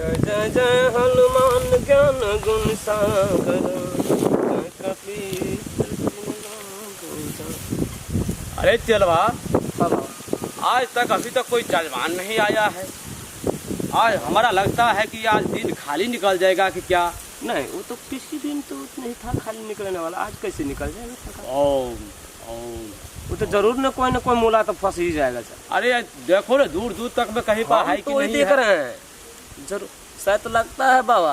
जय जय जय हनुमान ज्ञान गुण सागर जय कपीस अरे चलवा, बाबा आज तक अभी तक कोई जजमान नहीं आया है। आज हमारा लगता है कि आज दिन खाली निकल जाएगा कि क्या? नहीं, वो तो किसी दिन तो नहीं था खाली निकलने वाला, आज कैसे निकल जाएगा सरकार? ओम ओम। वो तो जरूर न कोई न कोई मोला तो फंस ही जाएगा सर। अरे देखो ना, दूर दूर तक में कहीं पर हम है कि तो वही नहीं देख है। रहे हैं, जरूर शायद तो लगता है बाबा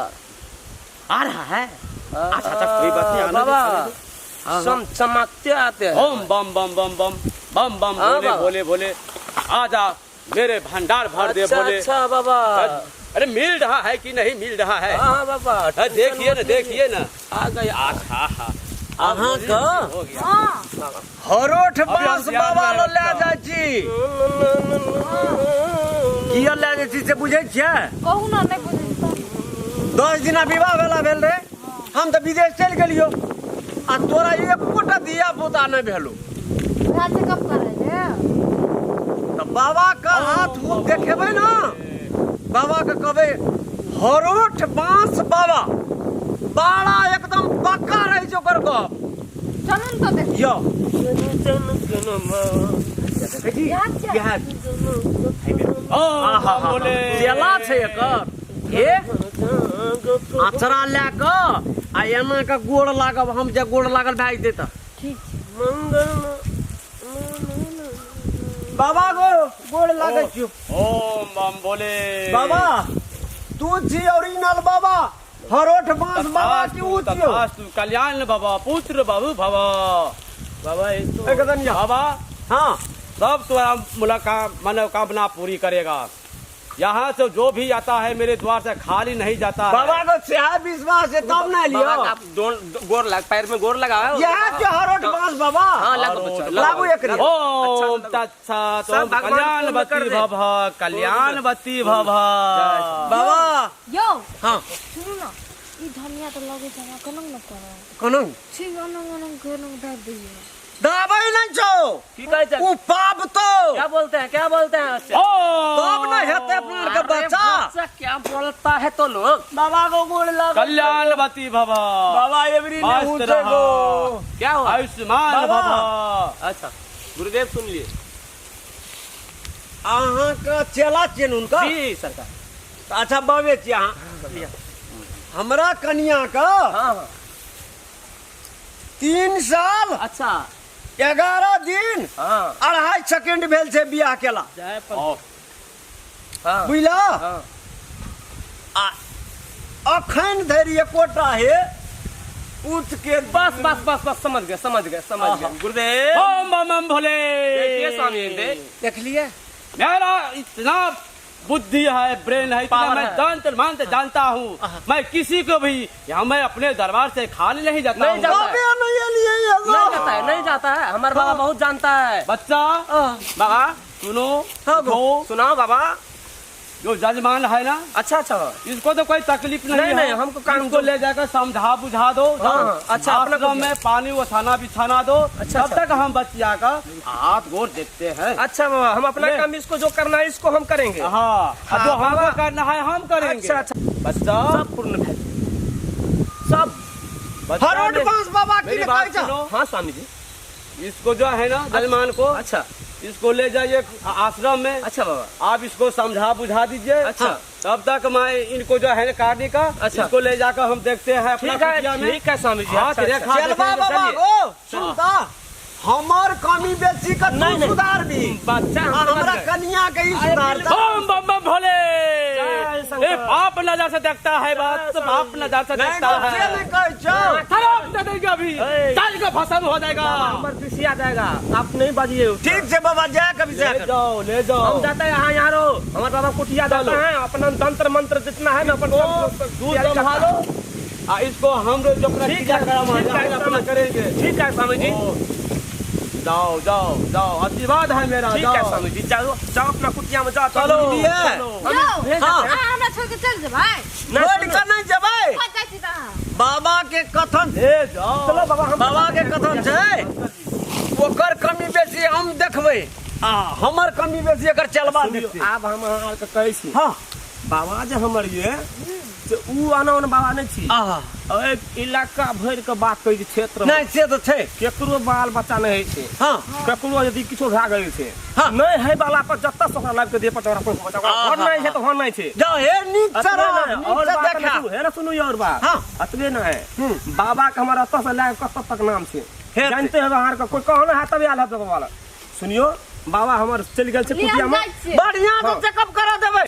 आ रहा है। अच्छा अच्छा, कोई बात नहीं, आने दो, बाबा आने दो। हाँ, सम चमकते आते हैं। ओम बम बम बम बम बम बम हाँ, भोले बाबा। भोले भोले, आ जा मेरे भंडार भर दे अच्छा भोले। अच्छा बाबा। अरे मिल रहा है कि नहीं मिल रहा है? हाँ हाँ, बाबा अरे देखिए ना, देखिए ना। आ गया। अच्छा हाँ। अहाँ के हो गया। हाँ हरोठ अभी हम बांस ध्यान बाबा में लग लए रखता। जाइ छी। किया लए जाइ छी से बुझै छियै? कहू ना, नहीं बुझै छी। 10 दिना विवाह भेला भेल रे, हम तऽ विदेश चलि गेलियो आ तोरा एकोटा धिया पुता नहि भेलो। वएह चेकअप करै ले। तऽ बाबा के हाथ मुँह देखेबै ना, बाबा के कहबै हरोठ बांस बाबा बाड़ा एकदम पक्का रहै छै ओकर गप। चलू ने तऽ देख। यौ देखै छी इएह ओम बम भोले। चेला छै एकर। ए अचरा लए कऽ आ एना कऽ गोड़ लागब, हम जे गोड़ लागल भए जेतै तऽ। ठीक छै। बाबा गो गोड़ लागै छियौ। ओम बम भोले। बाबा तू छी ओरिजिनल बाबा, हरोठ बांस बाबा की ऊ छियौ। तथास्तु कल्याण भव पुत्र बहु भव। बाबा ये तो एकदम या। बाबा हाँ सब तुम्हारा मुलाकात मनोकामना पूरी करेगा। यहाँ से जो भी आता है मेरे द्वार से खाली नहीं जाता है। बाबा को स्याह विश्वास है तब ना लियो। बाबा का आप गोर लग, पैर में गोर लगाओ। यह के हरोठ बांस बाबा। हाँ लागू बच्चा, लागू एक रे। ओम अच्छा, तत्सत सब ओम भगवान कल्याणवती पूर्ण कर दे। भव कल्याणवती भव। बाबा यौ हाँ सुनू ना, ई धनिया तऽ लगै छै हमरा केना ने करब। कोना ठीक अनंग अनंग केना दाबि दैया। दाबै नहीं छौ। की कहै छै? उ पाप तो क्या बोलते हैं, क्या बोलते हैं उससे? तब न हेतै अपना आरके अरे बच्चा। बच्चा क्या बोलता है तो लोग। बाबा को गोड़ लग। कल्याणवती भव। बाबा एवरी नहीं मस्त ऊंचे रहो। गो। क्या हुआ? आयुष्मान बाबा। भव। अच्छा गुरुदेव सुन लिए। अहाँ के चेला छियनि हुनका? जी सरकार। अच्छा बाबे छी अहाँ। हमरा कनिया के हाँ हाँ 3 साल अच्छा 11 दिन हाँ 2.5 सेकेंड भेल छै बियाह केला। जय पर। हाँ बुझला? हाँ। आ अखन धरि एकोटा हे पूत के बस बस बस बस समझ गए समझ गए समझ गए गुरुदेव। ओम बम बम भोले। देखिए स्वामी देख देखलिए मेरा इतना बुद्धि है, ब्रेन है, इतना पावर मैं है। जानते मानते जानता हूँ। मैं किसी को भी यहाँ मैं अपने दरबार से खाली नहीं जाता नहीं हूँ। जाता है। बाबे नहीं एलिए ये नहीं जाता है, नहीं जाता है। हमारे बाबा बहुत जानता है। बच्चा बाबा सुनो, हाँ, उठो। सुनाओ बाबा। जो जजमान है ना, अच्छा अच्छा बाबा। इसको तो कोई तकलीफ नहीं नहीं, है। नहीं, हमको काम इसको ले जाकर समझा बुझा दो। हाँ, अच्छा, अपना आश्रम कुछ- में पानी ओछाना बिछाना दो। अच्छा, तब अच्छा। तक हम बच्चिया का हाथ गोड़ देखते हैं। अच्छा बाबा, हम अपना ले। काम इसको जो करना है इसको हम करेंगे। हाँ, हाँ, जो हमको बाबा। करना है हम करेंगे। अच्छा, अच्छा। बच्चा सब पूर्ण भए सब। बच्चा हरोठ ने- बांस बाबा की मेरी ने बात कहै छौ? सुनो। हाँ स्वामी जी। इसको जो है ना जजमान को, अच्छा इसको ले जाइए आश्रम में। अच्छा बाबा। आप इसको समझा बुझा दीजिए। अच्छा। तब तक मैं इनको जो है ना कार्य का, अच्छा। इसको ले जाकर हम देखते हैं अपना ठीक है, कुटिया में। ठीक है स्वामी जी। हाथ अच्छा, रेखा अच्छा। चलबा देखेंगे, बाबा चलिए। गो सुनता, हमर कमी बेसी के नहीं, तू नहीं। सुधार भी। बच्चा आ हम समझ हमरा गए। कनिया के ही सुधारता। बम बम बम भोले। जय शंकर। ए बाप नजर से देखता है बात, जय बाप नजर से नहीं देखता गो, से है। नहीं कहै छौ। खराब दे देंगे अभी, ए। चल के भस्म हो जाएगा। बाबा, हमर कृषि आ जाएगा, आप नहीं बाजिए उसका। ठीक छै बाबा, जा कभी ले से। जाओ, ले जाओ। हम जाते हैं यहाँ, यहाँ रहो। हमारे बाबा कुटिया जाता चलो। है, अपना तंत्र मंत्र जितना है ना अपन सब दूध तैयारी करता संभालो। है। आ इसको हम लोग जो अपना ठीक क्रिया है, कर्म है, ठीक है, अपना करेंगे। ठीक है स्वामी जी। ओ, जाओ जाओ जाओ, आशीर्वाद है मेरा। ठीक है जाओ। स्वामी जी, जाओ जाओ अपना कुटिया में जाओ। चलो, बुझलिए? चलो। हम यौ, भेज हाँ। देते हैं। अहाँ हमरा छोड़ के चलि जेबै? नहीं, छोड़ के नहीं जेबै। कतऽ जाइ छी तऽ अहाँ? बाबा के कथन ले जाओ। चलो बाबा, हम बाबा के कथन छै, ओकर कमी बेसी हम देखबै आ हमर कमी बेसी एकर चलबा सुनियौ, देखतै। आब हम अहाँ आरके कहै छी, हाँ। बाबा जे हमर ये से ऊ आना ओना बाबा नहि छी। आहा। एहि इलाका भरि के बात कहै छी क्षेत्र नहि से तऽ छै, केकरो बाल बच्चा नहि होइ छै। हाँ। केकरो यदि किछो भए गेल छै, हाँ। नहि हइ वाला पर जतऽ से ओकरा लाबि के दे पर ओकरा कोइ बच्चा ओकरा घर नहि छै तऽ घर नहि छै। जा हे नीक से अतबे रह, नहि, नीक और से बात देखा। नहि, हे ने सुनू और बात। हाँ। अतबे नहि, बाबा के हमर एतऽ से लए कऽ कतऽ तक नाम छै हेतै। जानते हेबै अहाँ आरके, कोइ कहने हैत तबे आयल हैत बाबा लग। सुनियो बाबा हमर चलि गेल छै लिअ, कुटिया हम मे। जाइ छियै। बढ़िया से हाँ। चेकअप करा देबै।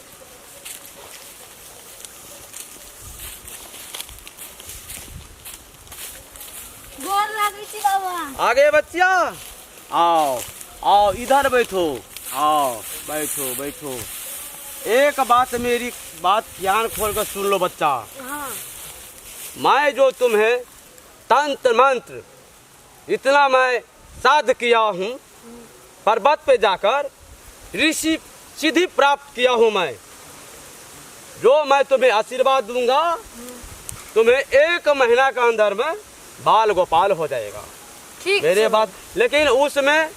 गोर लागै छी बाबा। आगे बच्चा आओ आओ इधर बैठो, आओ बैठो बैठो। एक बात मेरी बात ध्यान खोल कर सुन लो बच्चा। हाँ। मैं जो तुम्हें तंत्र मंत्र इतना मैं साध किया हूँ, पर्वत पे जाकर ऋषि सिद्धि प्राप्त किया हूँ मैं, जो मैं तुम्हें आशीर्वाद दूंगा तुम्हें 1 महीना के अंदर में बाल गोपाल हो जाएगा। ठीक मेरे छै। बात, लेकिन उसमें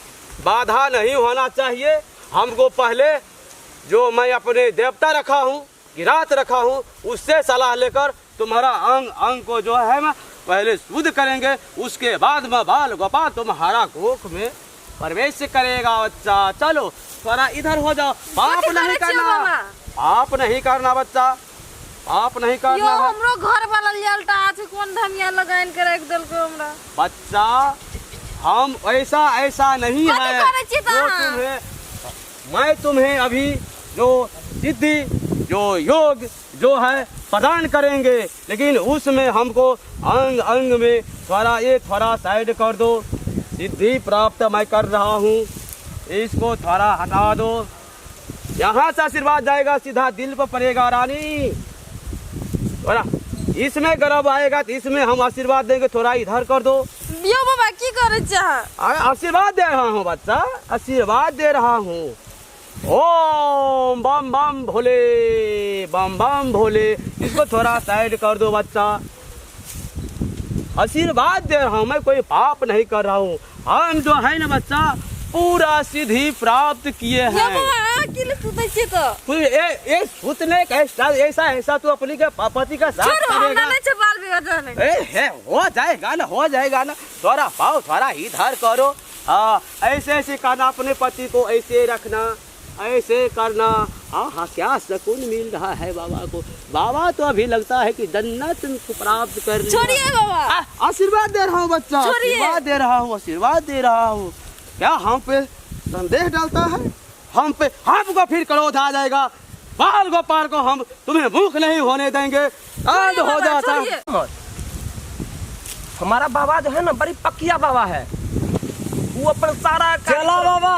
बाधा नहीं होना चाहिए। हमको पहले जो मैं अपने देवता रखा हूँ, गिरात रखा हूँ, उससे सलाह लेकर तुम्हारा अंग अंग को जो है मैं पहले शुद्ध करेंगे, उसके बाद में बाल गोपाल तुम्हारा गोख में प्रवेश करेगा। बच्चा चलो थोड़ा इधर हो जाओ। पाप कथी नहीं करै छियै करना, बाबा? पाप नहीं करना बच्चा, पाप नहीं यो करना है। हमरो घर वाला लियल टा छै, कोन धनिया लगाइन के राखि देलकै हमरा। बच्चा हम ऐसा ऐसा नहीं कथी है करै छी तऽ जो अहाँ? तुम्हें, मैं तुम्हें अभी जो सिद्धि जो योग जो है प्रदान करेंगे, लेकिन उसमें हमको अंग अंग में थोड़ा ये थोड़ा साइड कर दो। सिद्धि प्राप्त मैं कर रहा हूँ, इसको थोड़ा हटा दो। यहाँ से आशीर्वाद जाएगा सीधा दिल पर पड़ेगा रानी। थोड़ा इसमें गर्भ आएगा तो इसमें हम आशीर्वाद देंगे, थोड़ा इधर कर दो। यो बाबा की करै छी अहाँ? आशीर्वाद दे रहा हूँ बच्चा, आशीर्वाद दे रहा हूँ। ओम बम बम भोले, बम बम भोले। इसको थोड़ा साइड कर दो बच्चा। आशीर्वाद दे रहा हूँ मैं, कोई पाप नहीं कर रहा हूँ। हम जो है ना बच्चा पूरा सिद्धि प्राप्त किए यो हैं। बाबा, अहाँ की ले सुतै छियै तऽ? तू ए सुतने का ऐसा ऐसा ऐसा तू अपनी के पति का साथ छोड़ू, हमरा करेगा। नहि छै बाल विवाह जाने। ए है हो जाएगा ना, हो जाएगा ना। थोड़ा पाओ थोड़ा इधर करो। हाँ ऐसे ऐसे करना, अपने पति को ऐसे रखना, ऐसे करना। हाँ हाँ क्या सुकून मिल रहा है बाबा को। बाबा तो अभी लगता है कि जन्नत को प्राप्त कर लिया। छोड़िए बाबा। आशीर्वाद दे रहा हूँ बच्चा, छोड़िए। आशीर्वाद दे रहा हूँ, आशीर्वाद दे रहा हूँ। क्या हम पे संदेह डालता है? हम पे हमको फिर क्रोध आ जाएगा। बाल गोपाल को हम तुम्हें भूख नहीं होने देंगे। आंध हो बाबा, जाता। छोड़िए। हमारा बाबा जो है ना बड़ी पकिया बाबा है, वो अपन सारा चला बाबा।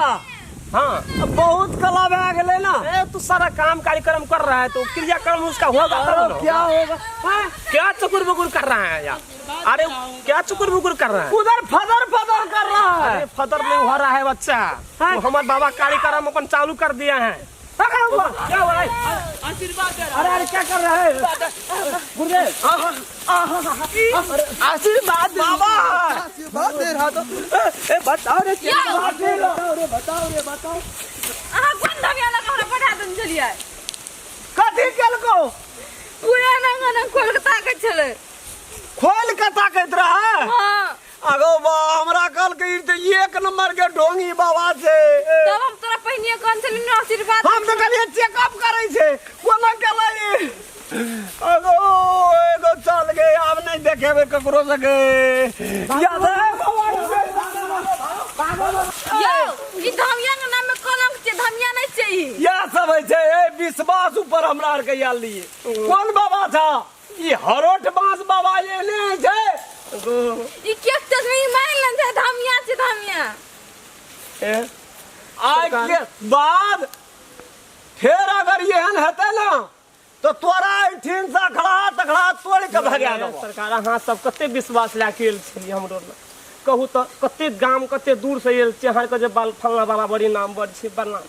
हाँ। बहुत कला भए गेलै ना। ए तू सारा काम कार्यक्रम कर रहा है तो क्रियाक्रम उसका होगा तब ना। क्या होगा? हाँ? क्या चुकुर बुकुर कर रहा है यार? अरे क्या चुकुर बुकुर कर रहा है? उधर फदर फदर कर रहा है। अरे फदर नहीं हो रहा है बच्चा, हाँ? वो हमारे बाबा कार्यक्रम अपन चालू कर दिया है। क्या हो रहा है? आशीर्वाद दे रहा अरे अरे क्या कर रहा है गुरुदेव? आशीर्वाद बाबा आशीर्वाद दे रहा तो ए बताओ रे, क्या? बताओ रे, बताओ रे, बताओ। अहाँ कोन धनिया लगा हमरा पठा देने छलियै? कथी केलको? पूरा नंगा नंगा खोल के ताकै छलै। खोल के ताकैत रहे? हाँ। अगो बा, हमरा कहलकै ई तऽ एक नंबर के ढोंगी बाबा छै। तब हम तोरा पहिनिये कहने छलियै ने आशीर्वाद। हम तऽ कहलियै चेकअप करै छै, कोना केलै ई? अगो एगो चल गे, आब नहि देखेबै ककरो सके। याद है बाबा? यौ, ई धमिया के नाम में कलंक छै, धमिया नहि छै ई। इएह सब होइ छै, ए विश्वास ऊपर हमरा आरके आयल रहियै। कोन बाबा था? ई हरोठ बांस बाबा एहने होइ छै। ई के तस्वीर मारि लेने छै, धमिया छै, धमिया। आइ के बाद फेर अगर एहन हेतै ना तो तोरा एहिठिन से अखड़ा तखड़ा तोड़ि के भगा देबौ। सरकार अहाँ सब कते विश्वास लए के आयल छलियै हमरो लग। कहू तऽ कते गाम कते दूर से आयल छियै अहाँके जे बाल फलना बाबा बड़ी नाम बड़ छै, बड़ नाम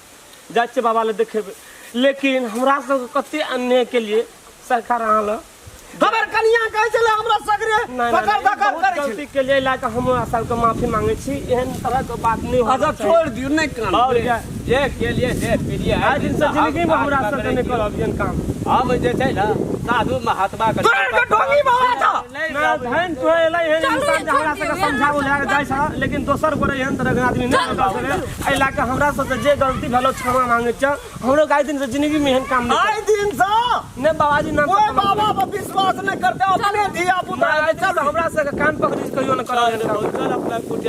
जाइ छियै बाबा लग देखेबै, लेकिन हमरा सबके कते अन्याय के लिए सरकार अहाँ लग। हमर कनिया कहै छलै हमरा सगरे नहि, पकड़ नहि, धकड़ बहुत करै छलै। गलती के लिए लए कऽ हमरा सबके माफी मांगे छी, एहन तरह के बात नहीं होना अच्छा चाही। छोड़ि दियौ, नहि कानू। और जे के लिए से प्रिय आइ दिन से जिंदगी में हमरा सबके नहीं करब एहन काम। हम जे छै ने साधु महात्मा के तोरा के ढोंगी बाबा छौ। नहि ना धन तो एलै एहन चलू, इंसान जे हमरा छोड़ सबके दियौ, समझाबो लए जाइ छै, लेकिन दोसर गोरे एहन तरह के आदमी नहीं होता सके। एहि लए कऽ हमरा सबसे जे गलती भेलो क्षमा मांगे छै। हमरो आइ दिन से जिंदगी में एहन काम नहीं आइ दिन से करब। नहि बाबाजी नाम कोई बाबा पर विश्वास नहीं करते, अपने धिया पुता हमरा सबके कान पकड़ी कहियो न करब एहन काम। चल अपना कुटिया।